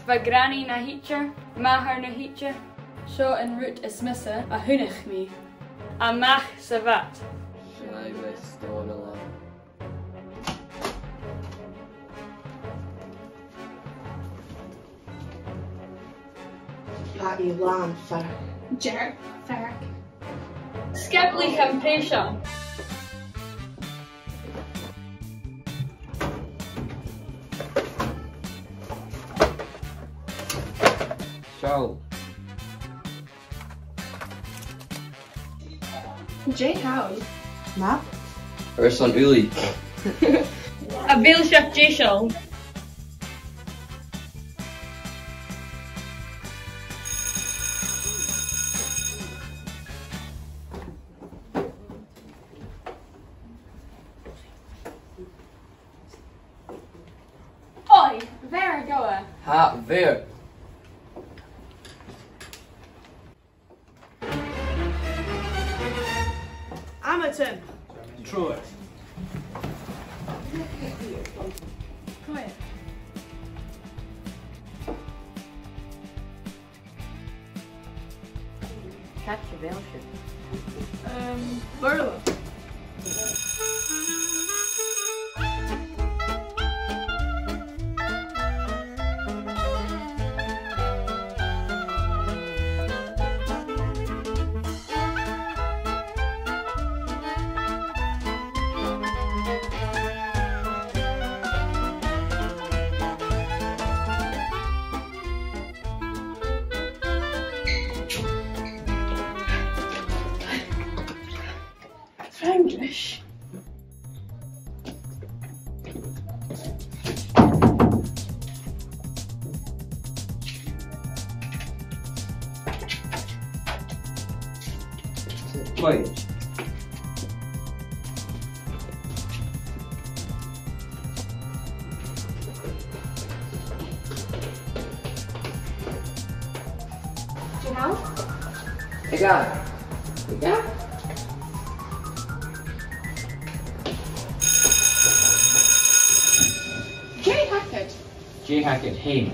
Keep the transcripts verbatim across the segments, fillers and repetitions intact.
Bha Granny na thidsear, màthair na thidsear. Seo an rud as miosa a chunnaic mi. A-mach sa bhad. Seo e, stòr a làmh. Tha e làn fearg. Dearg fearg. Sgioblaich am prèisean. Seall. Dè th' ann? Map? Airson ulaidh. A bheil sibh deiseil? Oi, bheir dhomh e. Tha, bheir. Amadan. Trobhad. Quiet. Càit a bheil sibh? Um, Burla. Fraingis. Right. Dè th' ann? Aig a'. Aig a'. Dè th' agad? Dè th' agad fhèin?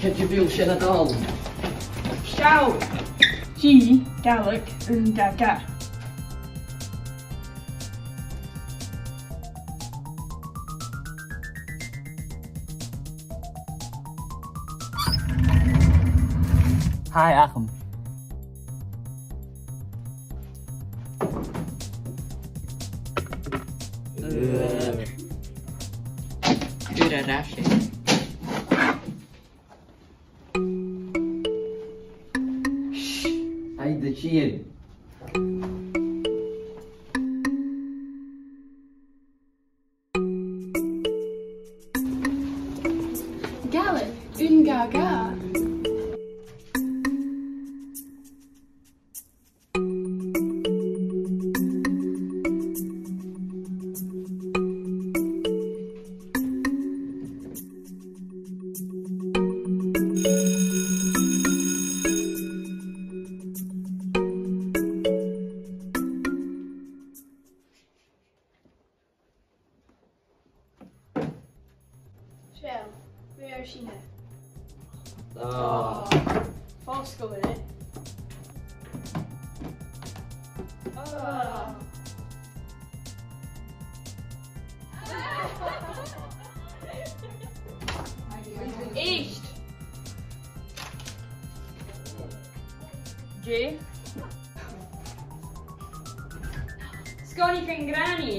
Cò aig a bheil sin a' dol? Seall! Dì, Gàidhlig, un ga ga. Hi, Acham. Ur a raibh sin. Shh! Aidh, do tìr. Gàidhlig, un ga ga. Seall, bheir sinn e. Ah. Fosgail e. Ah. Èist. Dè? Sgoinneil Granny.